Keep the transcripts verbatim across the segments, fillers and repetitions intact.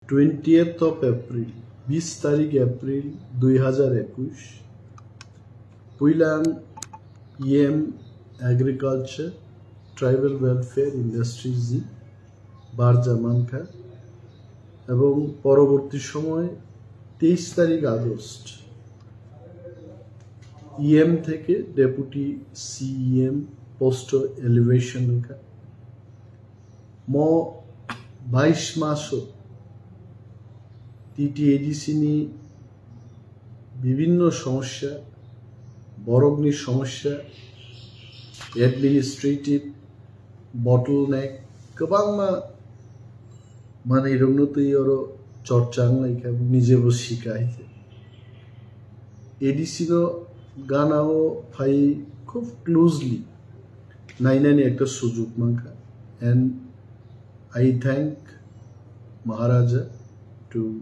Twentieth of April, bis tarik April dui hazar ekush, puilang E M Agriculture, Tribal Welfare Industries ni barja mankha, ebong poroborti somoy teis tarik August E M theke Deputy C E M post elevation wngkha. Mo bais maso T T A D C ni bibinno somosya, borokni somosya, administrative bottleneck, kwbangma manwirokno twi oro chorcha wnglaikha, nijebo sika hai se. A D C no gana o phai khub closely nainani ekta sujuk mankha, and I thank Maharaja to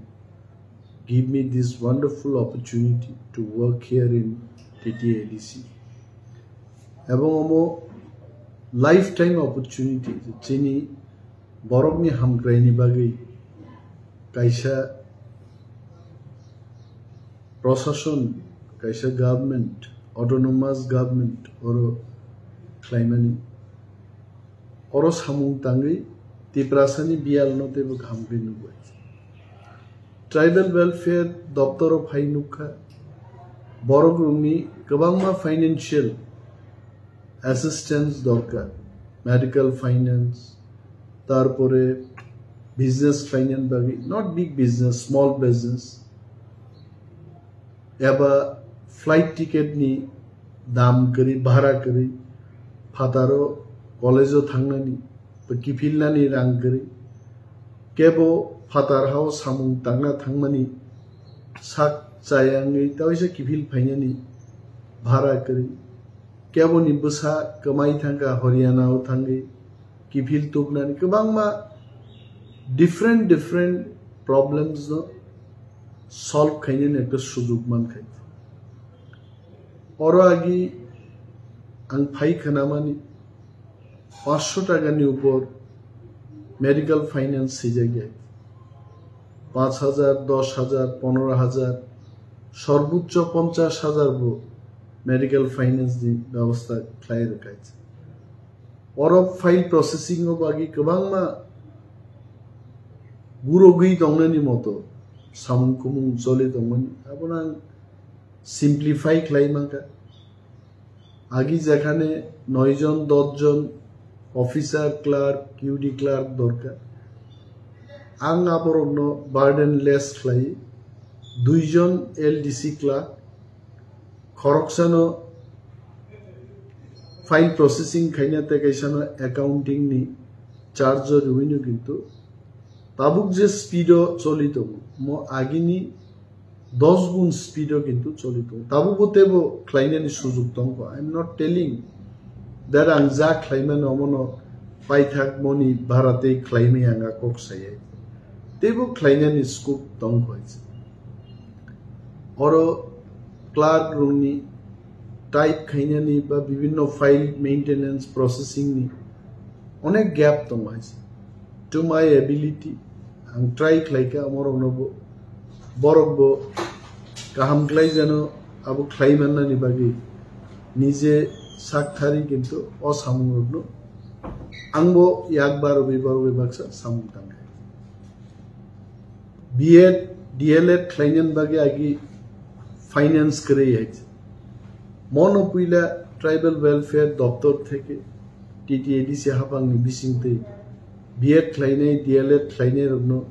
give me this wonderful opportunity to work here in T T A D C. Ebong omo lifetime opportunity, chini borokni hamkraini bagwi kaisa prosason, kaisa government, autonomous government oro khlaimani. Oro samung tangwi Tiprasani biyalno teibo kaham khe nukbai. Tribal Welfare Doptoro phai nukha, borokrokni kwbangma financial assistance dorkar, medical finance, tarpore business khlainani bagwi, not big business, small business, eba flight ticket ni dam kwrwi, bhara kwrwi, phataro college o thangnani, kiphilnani rang kwrwi, kebo phatar hao samung tangna thangmani sak chaya wngwi taisa kiphil phainani bhara kwrwi, keboni bwsa kwmai thangkha, Haryana o thangwi kiphil tubnani, kwbangma different different problems no solve khainani ekta sujuk mankha. Oro agi ang phai khnamani, pansho takani upor medical finance swijak ya, panch hajar, dos hajar, ponero hajar, sorbochcho ponchash hajar bo medical finance ni bebosta khlai rwkha. Oro file processing o bagwi kwbangma gurogwi tongnani moto samung kumung choli tongmani, abono ang simplify khlai mankha. Agi jekhane noi jon, dos jon officer, clerk, Q D clerk dorkar, ang aborokno burden less khlai, dui jon L D C clerk, khoroksano file processing khaina tei kaisano accounting ni charge o riwino kintu tabuk je speed o choli tongo, mo agini dos gun speed o kintu choli tongo. Tabuk bo teibo khlainani sujuk tongo. I am not telling that ang ja khlaimani omono paithak moni bhara tei khlaimani ang a kok saya. Teibo khlainani scope tongo hai se. Oro clerk rokni type khainani ba bibinno file maintenance processing ni onek gap tongo hai se. To my ability, ang try khlaikha amorokno bo, borok bo kaham khlai jano abo khlai mannani bagwi nije sak thari kintu o samungrokno ang bo yak barwi barwi baksa samung tangkha. B Ed, D L Ed khlainani bagwi agi finance kwrwi hai se. Mono puila Tribal Welfare Doptor theke T T A D C haphangni bisingtwi B Ed khlainai, D L Ed khlainai rokno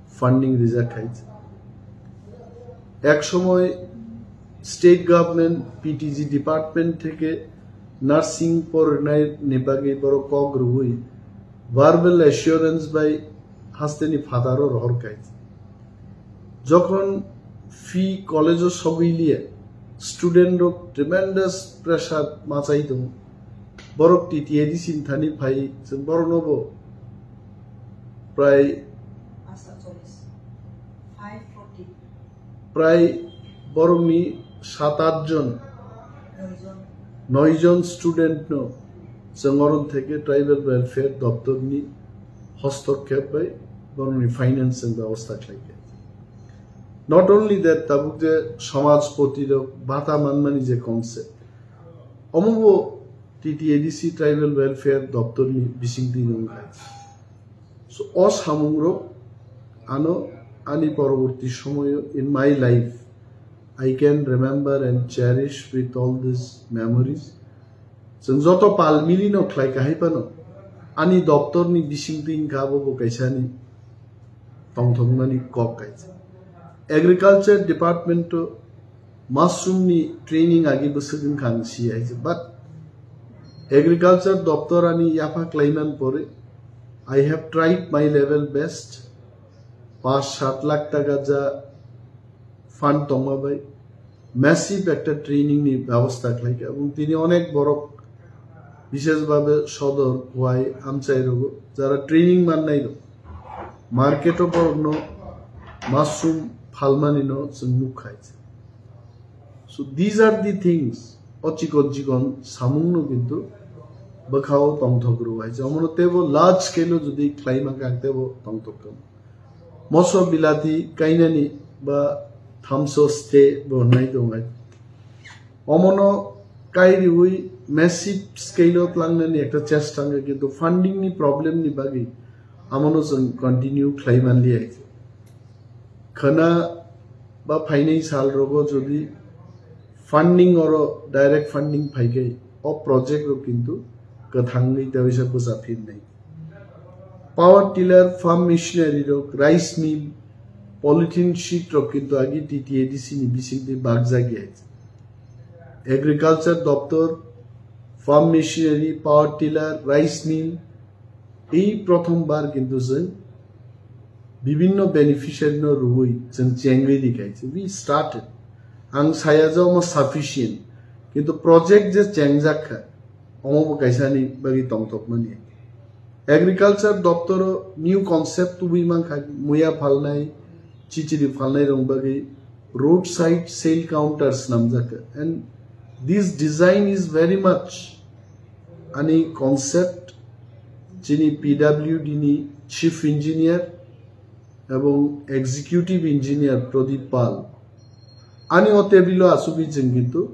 funding rijak hai se. Ek somoy state government P T G department theke nursing porinai ni bagwi borok kok rwui verbal assurance bai hasteni phataro rohor kai. Jokhon fee college o sogwi liya, student rok tremendous pressure machai tongo. Borok T T A D C ni thani phai, chwng borokno bo prai, prai borokni sat at jon, noi jon student no chwng oron theke Tribal Welfare Doptor ni hostokkhep bai borokni finance chwng bebosta khlai kha. Not only that, tabuk je samajpoti rok bata manmani je concept, omo bo T T A D C tribal welfare doptor ni bisingtwi wng kha. So o samung rok ano ani poroborti somoyo in my life I can remember and cherish with all these memories. Chwng joto pal mili no khlai kahai phano ani doptor ni bisingtwi wngkha abo bo kaisa ni tongthokmani kok kaisa. Agriculture department o mushroom ni training agi bwswk wngkha ang si hai se, but agriculture doptor ani yapha khlaiman pore I have tried my level best. Pas sat lakh taka ja fund tongma bai massive ekta training ni bebosta khlai kha, ebong tini onek borok, bishesh bhabe sodor, Khowai, Amchai rogo jara training mannai rok market o borokno mushroom phalmani no chwng nuk khai. So these are the things, o chikon chikon samung no kintu bwkhao tongthok rw hai. Omono tebo large scale o jodi khlai mankha ang tebo tongthok kha. Moso bilati kainani ba thamso ste bo hnai tong hai. Omono kai riwi massive scale o tlangnani ekta chesta wngkha, kintu funding ni problem ni bagwi amono chwng continue khlai manliya. Khwna ba phainai sal rogo jodi funding oro direct funding phaikai o project rok kintu kwthangwi tawisa bwsa phirnai. Power tiller, farm machinery rok, rice mill, polythene sheet rok kintu agi T T A D C ni bisingtwi bakjak ya. Agriculture doptor, farm machinery, power tiller, rice mill, ei prothom bar kintu chwng bibinno beneficiary no rwui chwng chengwi rikha. We started. Ang saya je omo sufficient, kintu project je chengjak kha, omo bo kaisa ni bagwi tongthokmani. Agriculture doptoro new concept tubui mankha, muya phalnai, chichiri phalnai rok bagwi roadside sale counters namjak kha. And this design is very much ani concept chini P W D ni chief engineer ebong executive engineer Pradip Pal ani o table o asugwi chwng kintu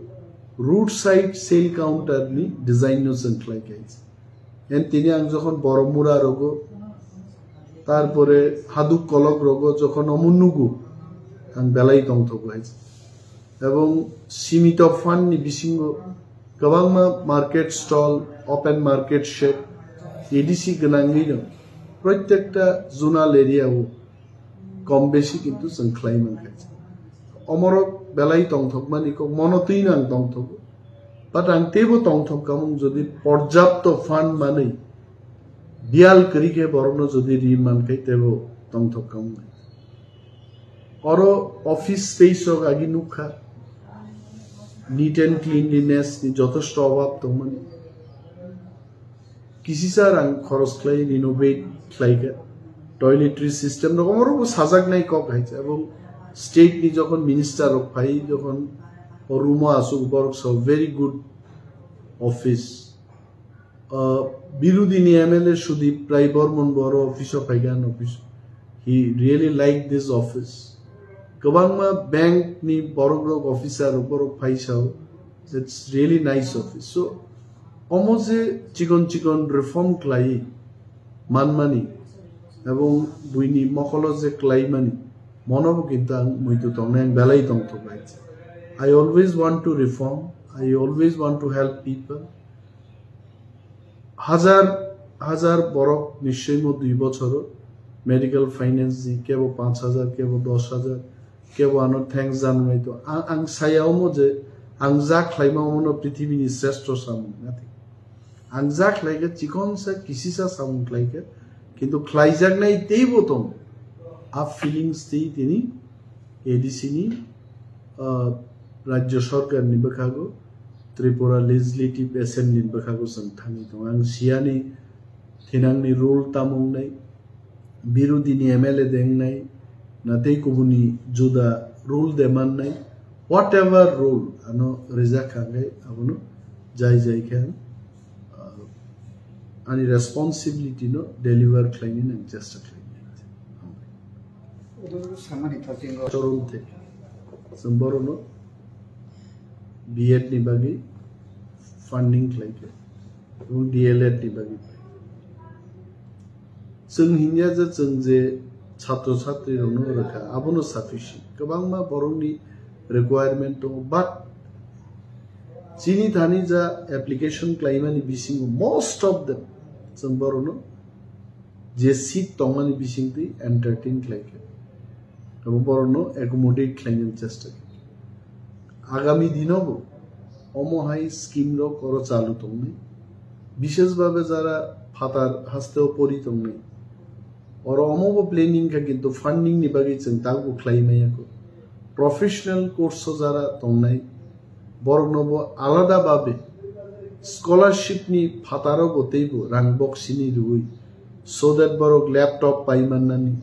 roadside sale counter ni design no chwng khlai kha. And tini ang jokhon Boromura rogo, tarpore Haduk Kolok rogo jokhon omo nugo, ang belai tongthogo hai. Ebong simito fund ni bisingo kwbangma market stall, open market shed, A D C gwnangwi no protekta zonal area o kom besi kintu chwng khlai mankha. Omorok belai tongthokmani kok mono twi nang tongthogo. But ang teibo tongthok kamung jodi porjapto fund manwi biyal kwrwi khe borokno jodi ri mankhai teibo tongthok kamung. Oro office space rok agi nukha, neat and cleanliness ni jotosto obab tongmani. Kisisa rang khoros khlai renovate khlai kha. Toiletry system rok omo rok bo sajak nai kok hai se. Ebong state ni jokhon minister rok phai jokhon o room o asuk borok so very good office. Uh, Birudini M L A Sudip Rai Bormon bo oro office o phai kha, an office. He really like this office. Kwbangma bank ni borok rok officer rok borok phai sao. It's really nice office. So omo je chikon chikon reform khlai manmani ebong buini mokolo je khlai mani mono bo kintu ang muitu tongnai, ang belai tongthok bai. I always want to reform. I always want to help people. Hajar hajar borok nischoi mo dui bochoro medical finance di kebo panch hajar, kebo dos hajar, kebo ano thanks janai to. Ang, ang saya omo je ang ja khlaima omo no prithibi ni sreshto samung nati. Ang ja khlai khe chikon sa kisisa samung khlai khe, kintu khlaijaknai teibo tong. A feelings tei tini A D C ni, uh, Rajya Sarkar ni bwkhago, Tripura Legislative Assembly ni bwkhago chwng thangwi tongo. Ang siyani thinangni role tamo wngnai, birodini M L A de wngnai, na tei kubuni juda role de mannai, whatever role ano rijak kha khe abono jai jai khe ang, uh, ani responsibility no deliver khlainani ang chesta khlainai. Samani thotingo. Chorumthai. Chwng borokno B Ed ni bagwi funding khlaikha. Ebong D L Ed ni bagwi. Chwng hinya je chwng je chhatro chhatri rokno rwkha, abono sufficient. Kwbangma borokni requirement tongo, but chini thani ja application khlaimani bisingo most of them chwng borokno je seat tongmani bisingtwi entertain khlaikha. Abo borokno accommodate khlainani chesta khlaikha. Agami dinobo omo hai scheme rok oro chalu tongnai. Bishesh bhabe jara phatar hasteo pori tongnai, oro omobo planning kha, kintu funding ni bagwi chwng takbo khlai maya kho. Professional course o jara tongnai, boroknobo alada bhabe scholarship ni phataro bo teibo rang boksini rwui, so that borok laptop pai mannani,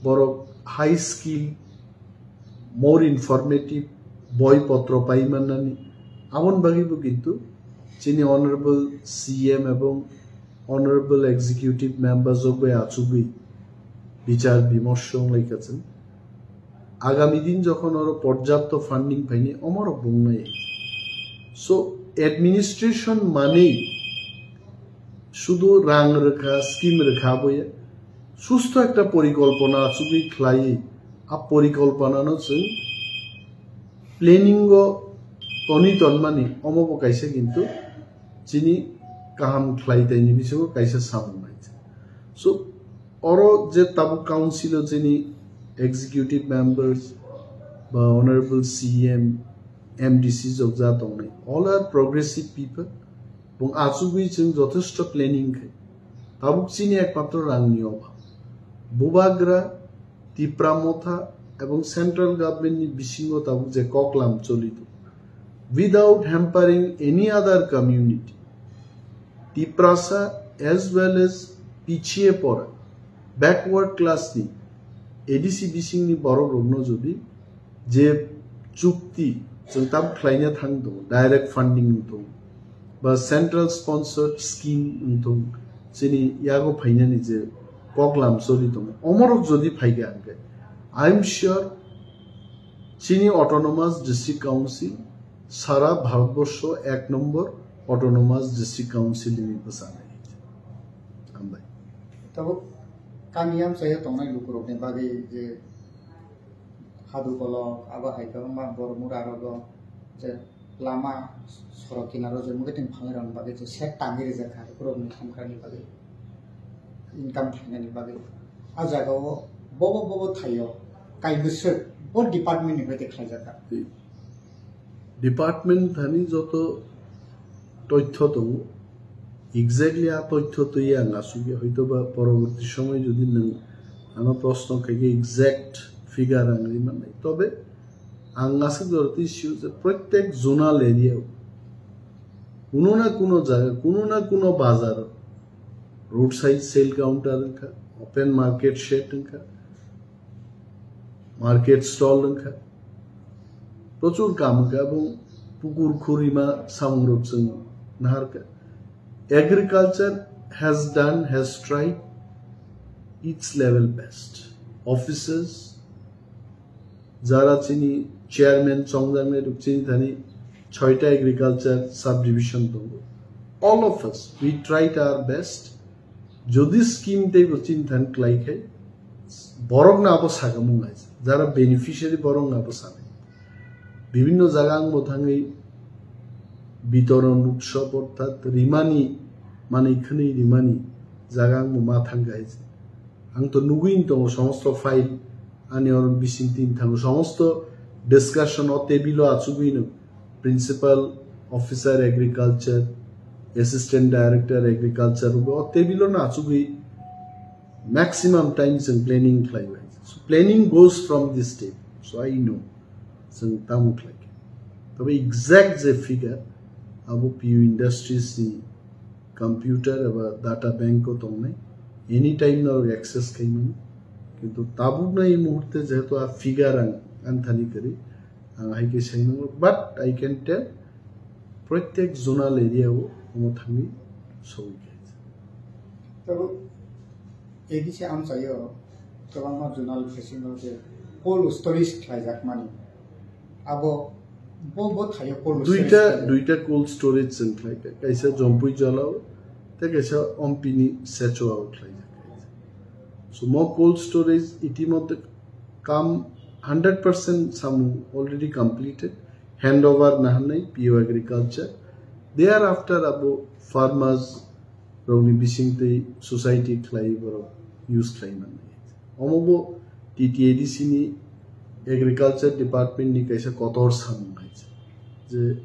borok high skill, more informative boi potro pai mannani. Aboni bagwibo kintu chini honorable C M ebong honorable executive members rok bai achugwi bichar bimorsho wnglaikha chwng. Agami din jokhon oro porjapto funding phaini, omorok bungnai. So administration manwi sudu rang rwkha, scheme rwkha boya, susto ekta porikolpona achugwi khlaiwi, a porikolponano chwng planning o toni tonmani, omo bo kaisa kintu chini kaham khlai taini bisingo kaisa samung nai. So oro je tabuk council o chini executive members ba honorable C M, M D C jokja tongnai, all are progressive people. Bung achugwi chwng jothesto planning khai. Tabuk chini ekmatro rangni obhab. Bubagra, Tipra Motha ebong central government ni bisingo tabuk je koklam cholido, without hampering any other community, Tiprasa as well as pichhiye pora, backward class ni, A D C bisingni borok rokno jodi je chukti chwng tam khlaina thang tongo, direct funding wng tongo, ba central sponsored scheme wng tongo, chini yago phainani je koklam choli tongo, omorok jodi phaikha hwnkhe, I am sure chini Autonomous District Council sara Bharatborsho ek nombor Autonomous District Council hinwi bwchanai. Hambai. Tabuk kami amchaio tongnai lukurokni bagwi je Hadukolo, abo hai khe wngma Boromura rogo je lama sorok kinaro je mwkhwtwng phangrokni bagwi je set tangwi rijak kha, borokni hamkrakni bagwi, income khlainani bagwi. A jagao bobo bobo thaio kaibwswk bo department ni bagwi khlaijak kha. Department thani joto toithyo tongo, exactly a toithyo twi ang asugya, hoitoba poroborti somoy jodi nwng ano proshno khaikhe exact figure ang rimannai. Tobe ang aswk jora twi sio je protek zonal area o kuno na kuno jaga, kuno na kuno bazar o roadside sale counter wngkha, open market shed wngkha, market stall wngkha, prochur kam wngkha, ebong pukur khurima samungrok chwng naharkha. Agriculture has done, has tried its level best. Officers, jara chini chairman chongjaknai rok chini thani choita agriculture subdivision tongo. All of us, we tried our best. Jodi scheme teibo chini thani klai khai, borokno abo sagamung nai. Jara beneficiary borokno abo sanai. Bibinno jaga ang bo thangwi bitoron utsob orthat rimani, manwi khwnwi rimani jaga ang bo ma thang khai. Ang to nugwi tongo somosto file ani oro bising tin thango somosto discussion o table o achugwi no principal officer agriculture, assistant director agriculture o table o no achugwi maximum time chwng planning khlai bai. So planning goes from this table. So I know chwng tamo khlai khe. Tobe exact je figure abo P U Industries ni computer eba data bank o tongnai, anytime norok access khaimani. Kintu tabukno ei muhurte jehetu a figure ang anthani kwrwi, ang hai khe sai nango, but I can tell protek zonal area o omo thangwi sogwi khe. Tabuk A D C amchaio Kwbangma journal phaisingno je cold storage khlaijakmani. Abo bo, bo thaio cold storage Duita, khlai. Duita cold storage chwng khlaikha. Kaisa Jompui Jalao, tei kaisa Ompini Sechoao khlaijak. So mo cold storage itimodhye kam hundred percent samung already completed. Handover nahanai P O Agriculture. Thereafter abo farmers rokni bisingtwi society khlai borok use khlai mannai. Omo bo T T A D C ni agriculture department ni kaisa kotor samung hai je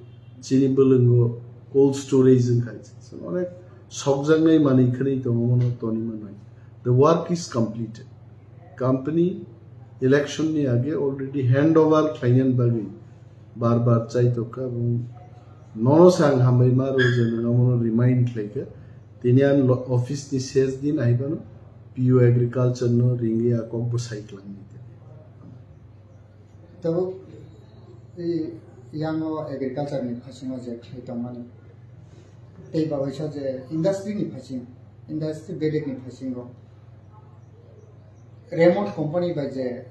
chini bwlwngo cold storage wng hai je onek sokjaknai manwi khwnwi tongo mono toni mannai. The work is completed. Company election ni age already handover khlainani bagwi bar bar chai tokkha, ebong nono se ang hambai ma rw je nwng omono remind khlaikha. Tini ang lo-, office ni ses din aibano P O Agriculture no ringwi a kok bwsai twlangni. Tabuk i yango agriculture ni phasingo je khlai tongmani. Tei ba waisa je industry ni phasing, industry bedek ni phasingo. Raymond company bai je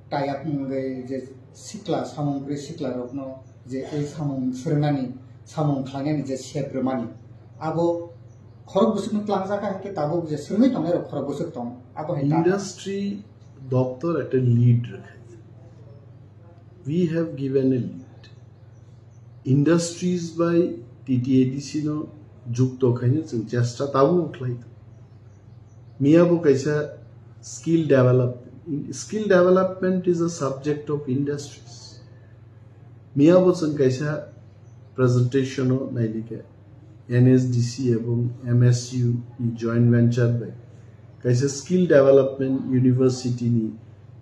tie up wngwi je sikla samung kwrwi sikla rokno je ei samung swrwngnani, samung khlainani je sep rwmani, abo khorok bwswkno tlangjak hai khe tabuk je swrwngwi tongnai rok khorok bwswk tong, abo hai ta. Industry doptor ekta lead rwkha. We have given a lead. Industries bai T T A D C no jukto khaina chwng chesta tabuk khlai. Miya bo kaisa skill development. Skill development is a subject of industries. Miya bo chwng kaisa presentation o nailika N S D C ebong M S U ni joint venture bai kaisa skill development university ni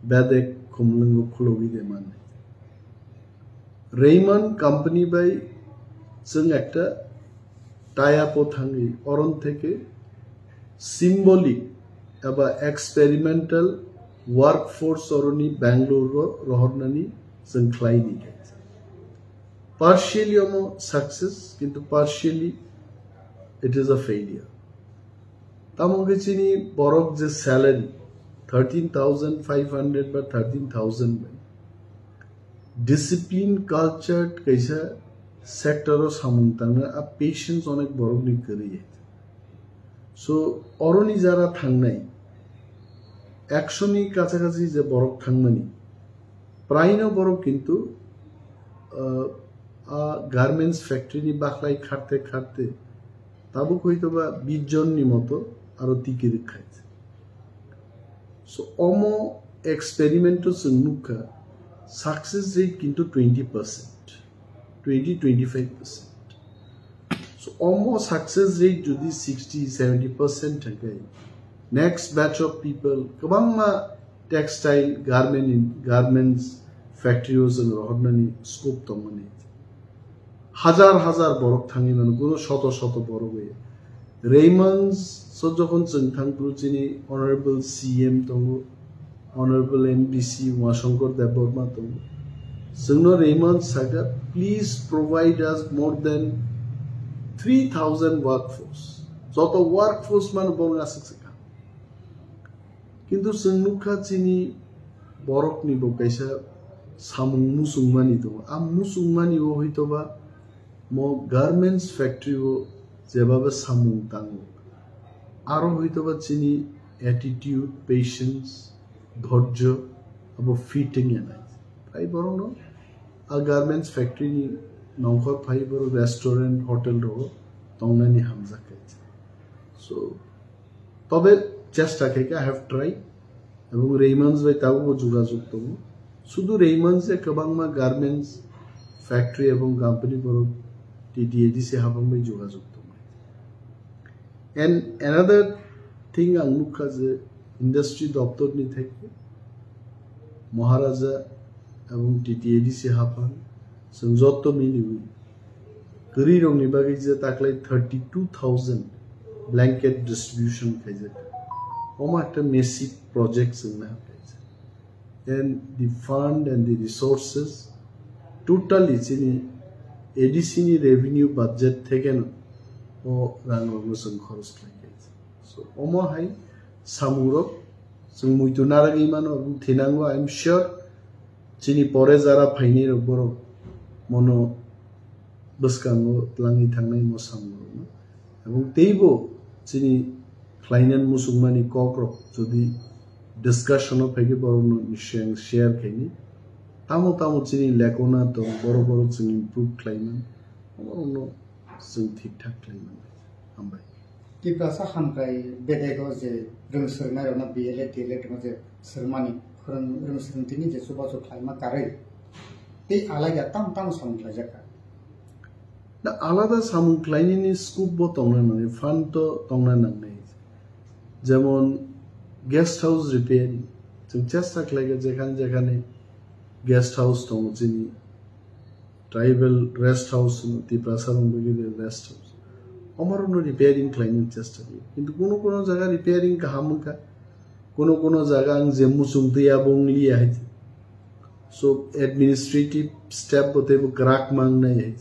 bedek khumlwngo khulogwi de mannai. Raymond company bai chwng ekta tie up o thangwi oron theke symbolic eba experimental workforce oroni Bangalore ro rohornani chwng khlai ni khe. Partially omo success, kintu partially it is a failure. Tamo khe chini borok je salary thirteen thousand five hundred ba thirteen thousand bai discipline culture kaisa sector o samung tangna a patience onek borok ni kwrwi. So oroni jara thangnai ekshoni kachakachi je borok thangmani praino borok kintu uh, a garments factory ni bakhlai kharte kharte tabuk hoito ba bish jon ni moto aro tiki rwkha. So omo experiment o chwng nukha success rate kintu twenty percent, twenty twenty five percent. So omo success rate jodi sixty seventy percent thangkhe next batch of people kwbangma textile garment in garments factory o chwng rohornani scope tongmani. Hajar hajar borok thangwi mano, kuno shoto shoto borok bai. Raymond so jokhon chwng thang phuru chini honorable C M tongo, honorable M D C Umashankar Debbarma tongo. Chwngno Raymond saka, please provide us more than three thousand workforce. Joto workforce mano bono aswk se kha. Kintu chwng nukha chini borokni bo kaisa samung muchungmani tongo. A muchungmani o hoitoba mo garments factory o jebaba samung tango. Aro hoitoba chini attitude, patience, dhorjo abo fitting enai. Phai borokno a garments factory ni nongkhor phai borok restaurant, hotel rogo tongnani hamjak khe. So, tobe chesta khe khe I have tried. Ebong Raymond bai tabukbo jogajog tongo. Sudu Raymond se kwbangma garments factory ebong company borok T T A D C habang bai jogajog tongo. And another thing ang nukha je industry doptor ni theke Maharaja ebong T T A D C haphang chwng jotto miliwi kwrwi rokni bagwi je taklai thirty two thousand blanket distribution khaijak. Omo ekta massive project chwng na khaijak. And the fund and the resources totally chini A D C ni revenue budget theke no o rang rokno chwng khoros khlai khaijak. So omo hai samung rok Chwng muitu narwgwi mano, aboni thinango, I am sure chini pore jara phainai rok borok mono bwskango twlangwi thangnai mo samung rokno. Aboni teibo chini khlainani muchungmani kok rok jodi discussion o phaikhe borokno share, share khaini. Tamo tamo chini lekona tong, borok borok chwng improve khlaiman, borokno chwng thik thak khlaiman. Hambai. Tiprasa hamkrai bedego je rwng swrwngnairokno B L A, D L A rokno je swrwngmani, rwng, rwng swrwngtini je chubachu khlaima karwi tei alaida tamo tamo samung khlaijak kha. Da alada samung khlainani scope bo tongna nangnai, fund to tongna nangnai. Jemon guest house repairing, chwng chesta khlaikha jekhane jekhane guest house tongo chini tribal rest house hwno, Tiprasa rok bagwi rest house. Omo rokno repairing khlaina chesta khlai. Kintu kuno kuno jaga repairing kaham wngkha, kuno kuno jaga ang je muchung twi abo wng liya hai. So administrative step bo teibo kwrak mang nai hai.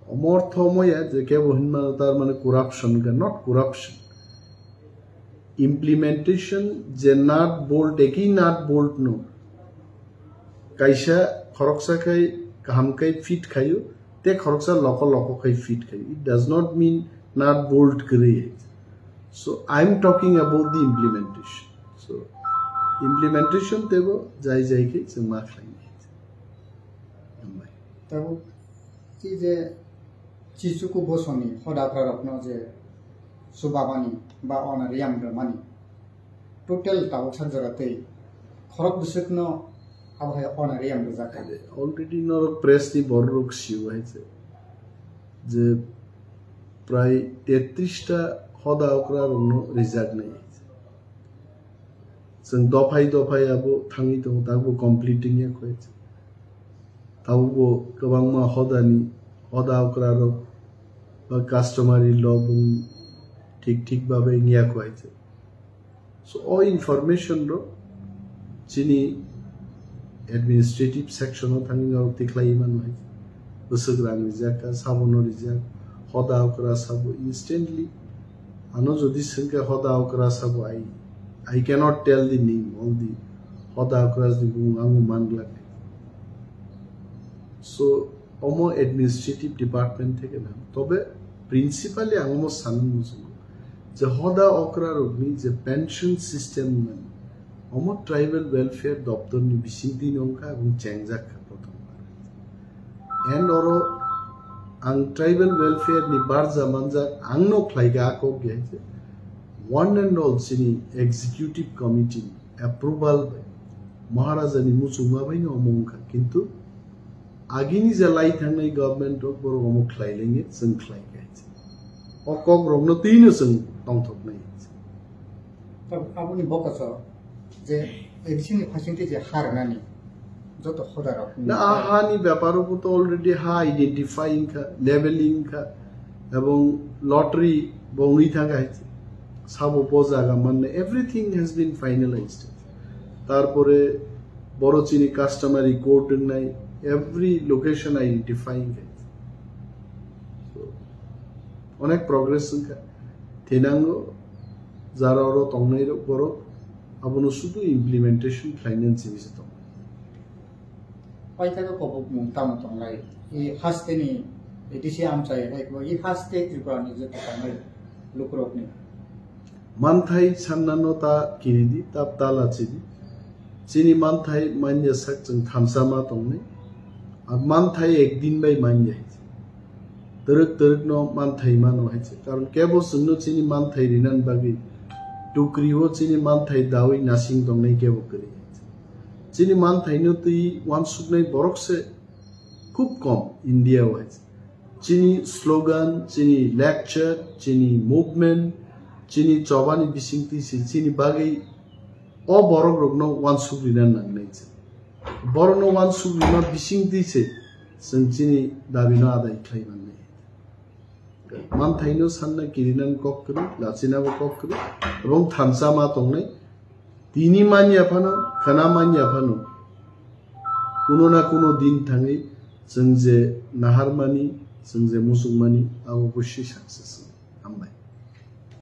Omo ortho omo ya je kebo hinmano tar mane corruption wngkha, not corruption. Implementation je nut bolt, eki nut bolt no kaisa khoroksa khai kaham khai fit khaio, te khoroksa loko loko khai fit khaio. It does not mean nut bolt kwrwi. So I am talking about the implementation. So implementation tebo jai jai khe chwng ma khlainai. Hambai. Tabuk chi je Chichuku bosoni hoda okra rokno je chubamani ba onariyam rwmani total tabuk sak jora tei khorok bwswkno abo hai onariyam rwjak kha. Already norok press ni borok rok sio hai je, je prai tetris ta hoda okra rokno rijak nai. Chwng dophai dophai abo thangwi tongo, tabukbo complete wngya kho. Tabukbo kwbangma hodani, hoda okra rok ba customary law bung thik thik babe wngya kho hai se. So, o information rok chini administrative section o thangwi norok tikhlaiwi mano hai. Bwswk rang rijak kha, sabono rijak, hoda okra sabo instantly. Ano jodi swngkha hoda okra sabo, I, I cannot tell the name of the hoda okra ni bumung ang man glak. So, omo administrative department theke na. Tobe principally ang omo sanwi muchungo je hoda okra rokni je pension system mani, omo tribal welfare doptor ni bisingtwi no wngkha, aboni chengjak kha prothom bar. And oro ang tribal welfare ni barja manjak, ang no khlai kha a kok ya je one and all chini executive committee ni approval bai Maharaja ni muchungma bai no omo wngkha, kintu agini je lai thangnai government rok borok omo khlai lenge, chwng khlai kha. O kok rokno twi no chwng tongthoknai. Tabuk aboni bokoso je A D C ni phaisingtwi je ha rwnani joto hoda rok. Na a ha ni bepar o to already ha identify wngkha, labeling wngkha, ebong lottery bo wngwi thangkha hai. Sabo bo jaga manne, everything has been finalized. Tarpore boro chini customary code wngnai, every location identify wngkha. So, onek progress wngkha. Thinango jara oro tongnai rok borok abono sudu implementation khlainani simi se tongo. Paithago kobokmung tamo tongnai? I hasteni A D C amchai hai bo i haste Tripura ni joto tongnai lukurokni. Manthai sannano ta kiridi, ta ta lachidi. Chini manthai manya sak chwng thansa ma tongnai. A manthai ekdin bai manya. Twrwk twrwk no manthai mano hai se. Karon kebo chwngno chini manthai rinani bagwi tukri o chini manthai dawi nasing tongnai kebo kwrwi hai se. Chini manthai no twi wansuknai borok se khub kom India o hai se. Chini slogan, chini lecture, chini movement, chini chobani bisingtwi se chini bagwi o borok rokno wansuk rina nangnai se. Borokno wansuk rima bisingtwi se chwng chini dabino adai khlai mannai. Manthaino sanna kirinani kok kwrwi, lachinabo kok kwrwi, ebong thansa ma tongnai. Tini manya phano, khana manya phano, kuno na kuno din thangwi chwng je naharmani, chwng je muchungmani, abo bwswi success wngwi. Hambai.